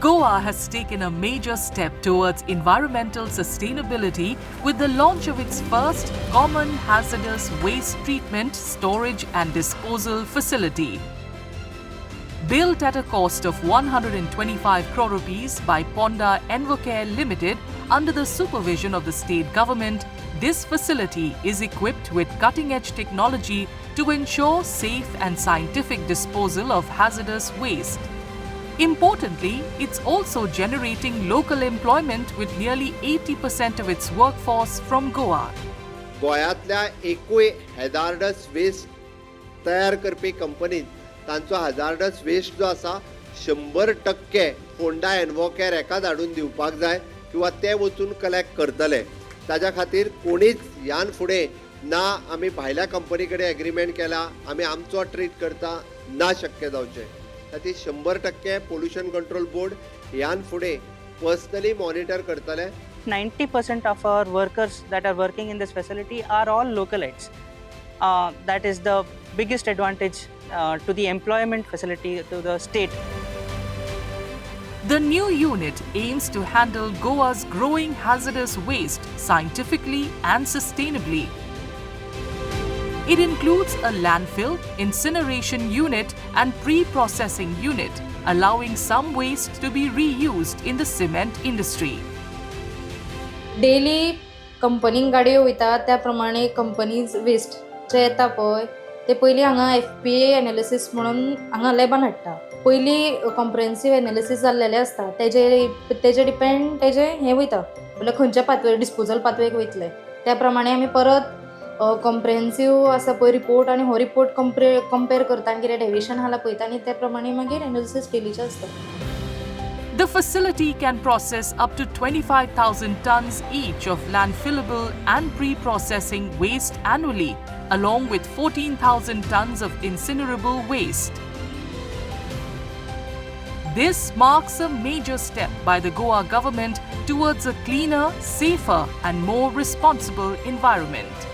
Goa has taken a major step towards environmental sustainability with the launch of its first common hazardous waste treatment, storage and disposal facility. Built at a cost of 125 crore rupees by Ponda Envocare Limited under the supervision of the state government, this facility is equipped with cutting-edge technology to ensure safe and scientific disposal of hazardous waste. Importantly, it's also generating local employment with nearly 80% of its workforce from Goa. गोंयांतल्या एकूय hazards waste तयार करपी कंपनीत तांचो hazards waste जो आसा, 100% फोंडा एनवोकेर हेकाच हाडून दिवपाक जाय किंवा ते वचून कलेक्ट करतले. ताज्या खातीर कोणीच ह्यान फुडें ना आमी भायल्या कंपनी कडेन एग्रीमेंट केला, आमी आमचो ट्रीट करता, ना शक्य जावचें. खातीर 100% पोल्युशन कंट्रोल बोर्ड ह्यान फुडें पर्सनली मॉनिटर करतले. 90% of our workers that are working in this facility are all localites. That is the biggest advantage to the employment facility to the state. The new unit aims to handle Goa's growing hazardous waste scientifically and sustainably. It includes a landfill, incineration unit, and pre processing unit, allowing some waste to be reused in the cement industry. Daily कंपनीन गाडयो वयता, त्या प्रमाणे companies waste जे येता पळय, ते पयलीं हांगा एफपीए एनालिसीस म्हणून हांगा लॅबान हाडटा. पयलीं कॉम्प्रिहेन्सीव एनालिसीस जाल्लेलें आसता. तेजे डिपेंड तेजें हें वयता, म्हणल्यार खंयच्या पाथवे, डिस्पोजल पाथवेक वयतले, त्या प्रमाणे आमी परत कॉम्प्रिहेन्सीव आसा पळय रिपोर्ट आनी हो रिपोर्ट कंपेर करता आनी कितें डेविएशन आहा जाल्यार पळयता आनी त्या प्रमाणे मागीर एनालिसीस डेलीचें आसता. The facility can process up to 25,000 tons each of landfillable and pre processing waste annually, along with 14,000 tons of incinerable waste. This marks a major step by the Goa government towards a cleaner, safer, and more responsible environment.